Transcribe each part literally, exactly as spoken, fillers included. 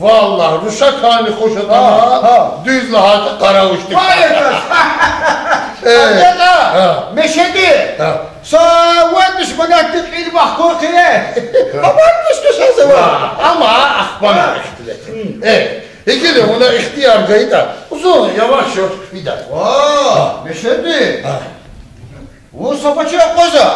Валлагь, рушакайни хуш атана, гьа, дуьз лагьайтӀа, къаравушдик. Вай, кас. Э, гьа. Мешеди. Гьа. Са вад душманатди кьил вахкун хьи. Гьа. Аман душман шазава. Ва, амма ахпа ихтилат. Э, игила вуна ихтияр гайитӀа, зун яваш-яваш хъфида. Ва, Мешеди. Гьа. Вун са пачагь акъваза.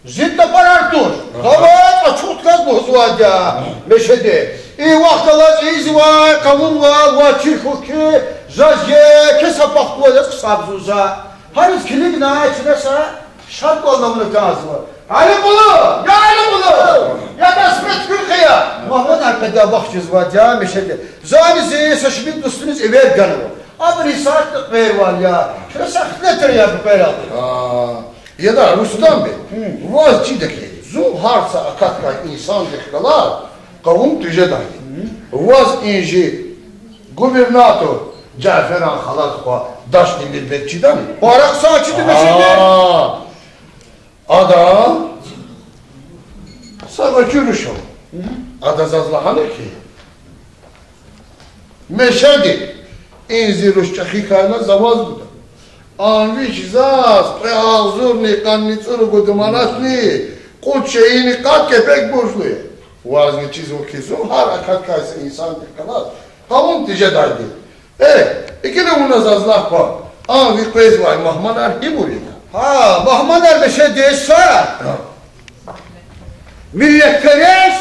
Зи тапарар туш. Ага. Давай, ачух кас лугьузвайди я, ага, Мешеди. И вахъ галаз ийизвай къавумвал ва чир хьухь хьи, заз еке са бахтлувал яз гьисабзава за. Гьаниз килигна чна са шадвал намуна кӀанзава. Аликъулу! Я Аликъулу! Я Дасмет, куьн хьайи я! Мугьаммад аркьадай вахт жезвайди я, Мешеди. Зани зи са шумуд дустуниз эвер ганва. Абуру сад кьвервал я. Чна са ихтилатар я бубайралди. А, яда, Рустам бей, хм, ваз чида хьи, зун гьар са акаткай инсандихъ галаз къавум тежедайди. Хм. Ваз и жи губернатор Жаферан халад хва Дашдемирбег чидани? Пара хъсан чида, Мешеди. А, ада са гъвечӀи руш ава. Хм. Ада заз лагьана хьи, Мешеди, и зи руш чӀехи хьайила за ваз гуда. Ам вич заз кьве агъзурни къанни цӀуругуд манатни кьуд шейини къад кепек буржлу я. Вазни чизва хьи, зун гьар акаткай са инсандихъ галаз къавум тежедайди. Э, игила вуна заз лагь кван, ам ви къвезвай мугьманар гьибур я? Гьа, мугьманар, Мешеди, са. Гьа. Миллетперес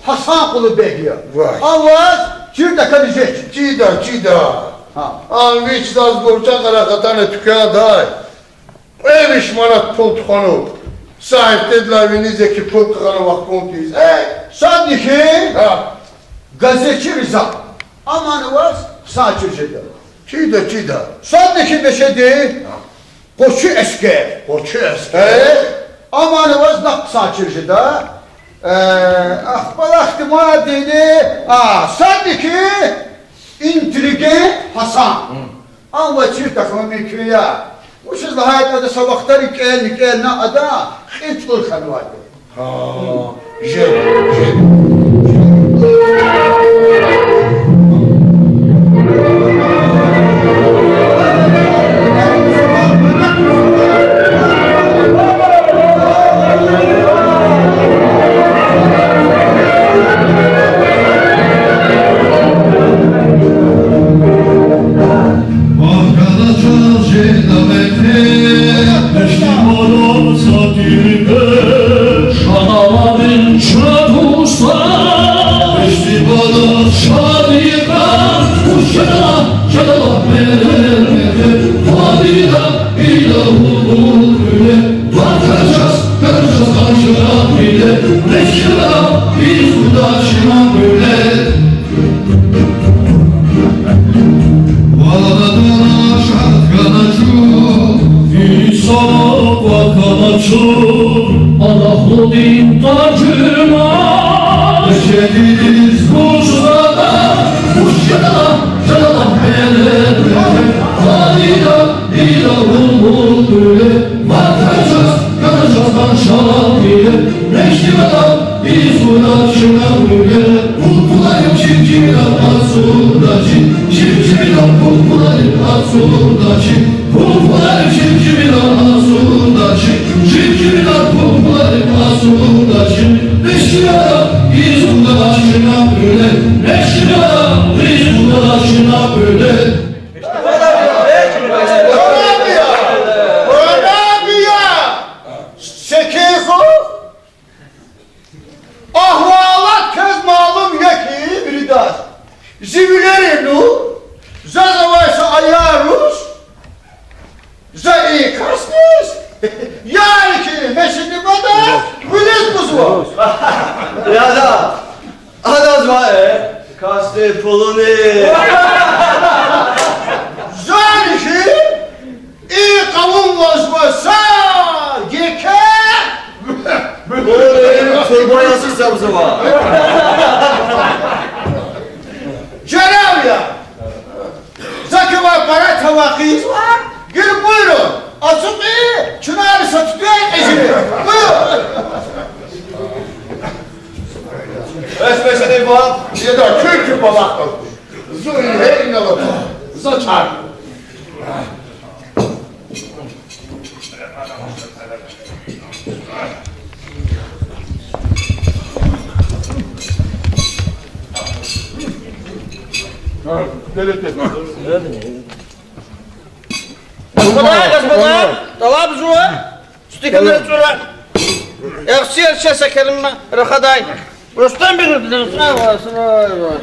Гьасан Къулубег я. Вай. Ам ваз чирдаказ жеч. Чида, чида. Гьа. Ам вич заз гурчӀа къарагъ атана туьквендай, кьве виш манат пул тухвана. Са гьафтедилай виниз еке пул хъхьана вахкун тийиз. Э? Садни хьи, гьа, газетчи Риза. Амни ваз хъсан чир жеда. Чида, чида. Садни хьи, Мешеди, гьа, Къочу Эскер. Къочу Эскер. Э? Амни ваз лап хъсан чир жеда. Э, ахпа вахт мадни, а, садни хьи, интеллигент Гьасан. Гьм. Ам ваз чир тахьун мумкин я. Вучиз лагьайтӀа ада са вахтара кӀелна, кӀелна ада кьил чӀур хьанвайди. Гьа, жеда, жеда. Секин хьухь, агьвалат квез малум я хьи, виридаз. Зи вилерин нур, заз авай са аяр руш, за и касдиз, яни хьи, Мешеди бада, вилиз гузва. Яда, адаз ваъ, э, касди пулуни. Зани хьи, и къавумдиз ва са еке пулуни турбаяз гьисабзава. Чарав я. Закай пара тавакъиз ва гила буйрун. Ацукьи, чунар са тутун кьежири. Буюр. Бес, бес, бес, бес. Еда, чуьр-чуьр балах калди. Зун гьейнала, за чар. Господа, господа, тӀалабзава, стиканра цӀура. Эхсер чеса келима рахадай. Рустам бегу, сразу, сразу.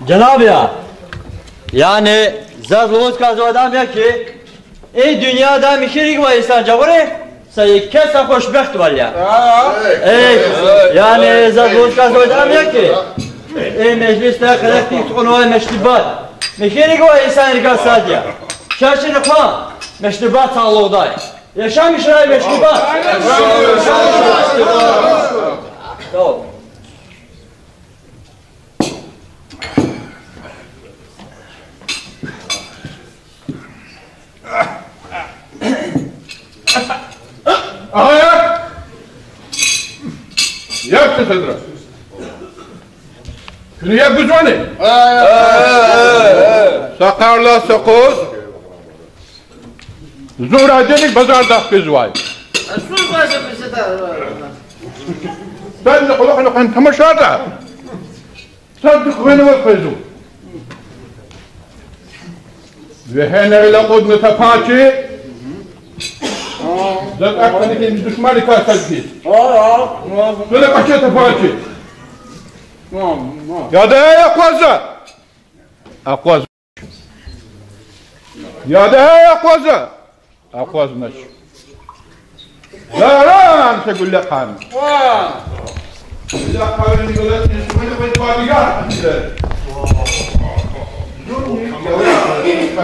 Жанаб я, яни заз лугьуз кӀанзавайди ам я хьи, и дуьньяда михьи рикӀ авай инсан жагъури са еке са хушбахтвал я. Эй, яни заз лугьуз кӀанзавайди ам я хьи, и межлисда къерехтиз тухванвай мешдибат михьи рикӀ авай инсанрикай сад я. Чаз чна хъван, мешдибат сагълугъдай. Яшамиш хьурай мешдибат. Агъаяр! Як сефедра. Куьне як гузвани? Са къарла, са къуз. Зун раденик базардихъ физвай. Бенни кьулухъни къан тамашада. Садни хвенва къвезва. Вегьена ила кьудна тапанчи. Заз аквани хьи душманрикай сад хьиз. Зуна кӀваче тапанчи. Яда, акъваза. Акъваз. Яда, акъваза. Акъвазнач. Заран са гуьлле хъан. Гуьлле хъан, гуьлле хъан, гуьлле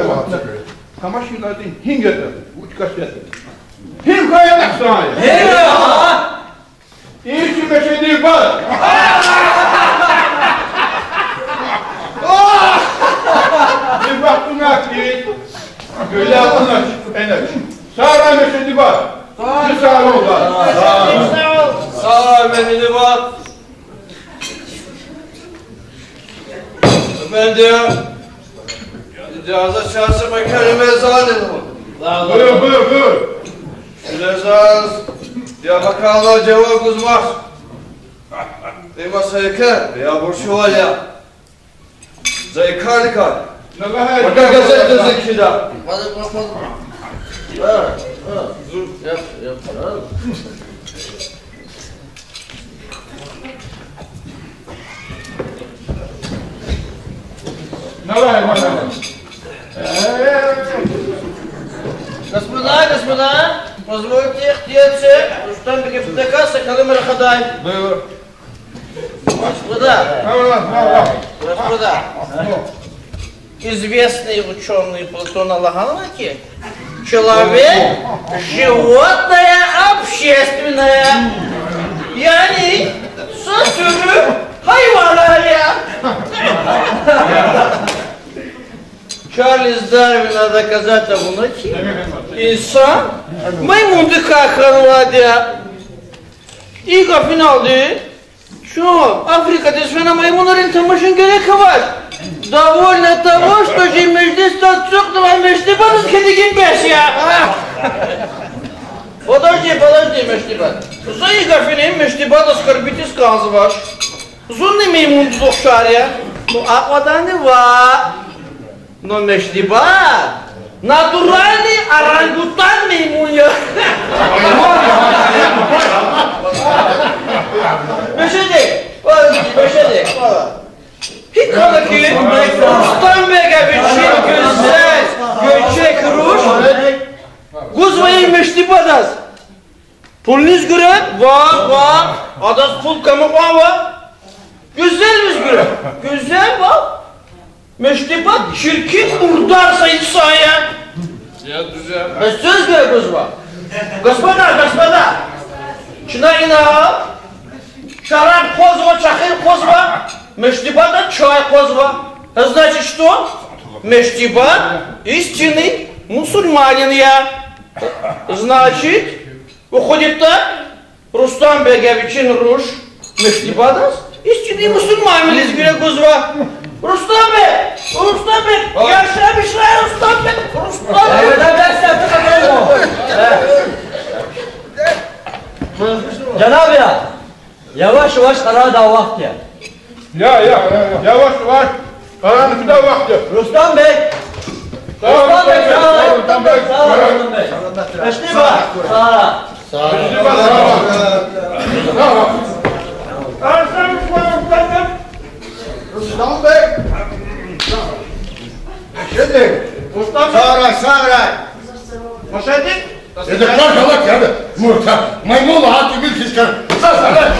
хъан. Тамашиладин гьинг ятӀа, вуч кас ятӀа. Гьим хьайи ахсан я. Ичи мешедибат. Дибатунаки, гуьлле хъанач, энач. Сара мешедибат. Сара мешедибат. Эфенди, ижазат чарса, ма келиме залин. Буюр, буюр, буюр. Ижазат, я маканлай жаваб гузмач. Има са еке, я бурчула я. За и кар, и кар. Пока газетда зикида. Господа, господа, позвольте, ихтияр це, Рустам бегим стакан са калима рахадай. Буюр. Господа, господа, известный учёный Платон лагьанва хьи, человек — животное общественное. Яни са туьр гьайванар я. Чарльз Дарвина доказать авуна хьи, инсан маймундикай хьанвайди я. И гафуналди чун Африкадиз фена маймунрин тамашун герек авач. Довольно того, что чи межлисда ацукьнавай мешдибадаз хьтинди бес я. Подожди, подожди, мешдибад. За и гафуналди мешдибад оскорбить ийиз кӀанзавач. Зунни маймундиз ухшар я. Ну, акьваданни ваъ. Но мешдибад натуральный орангутан маймун я. Мешеди, подожди, мешеди, валлагь. ГьикӀ хьана хьи, Рустамбега вичин гуьзел гуьрчег руш гузвай мешдибадаз. Пул низ гуьре? Ваъ, ваъ, адаз пул кам амукьнава. Гуьзел низ гуьре? Гуьзел, ваъ. Мешдибад чиркин, мурдар са инсан я. Бес чаз гуьре гузва? Господа, господа, чна ина шараб хъвазва, чехир хъвазва, мешдибада чай хъвазва. Значит, что? Мешдибад истинный мусульманин я. Значит, Вух хьуй ятӀа, Рустам-бега вичин руш Мешдибадаз, исчиди мусурманвилиз гуьре гузва. Рустам-бег! Рустам-бег! Яшамишрай, Рустам-бег! Рустам-бег! Жанаб я, яваш-яваш къарагъдай вахт я. Я, я, яваш-яваш къарагъдай вахт я. Рустам-бег! Рустам-бег, сагърай, Рустам-бег, сагърай, Рустам-бег. Мешдибад, сагърай. Рустам-бег! Рустам-бег! Сагърай, сагърай! Машайди? Эде кар галат я, да. Мурта. Маймун лагьай тӀимил хьиз кар. Сагърай!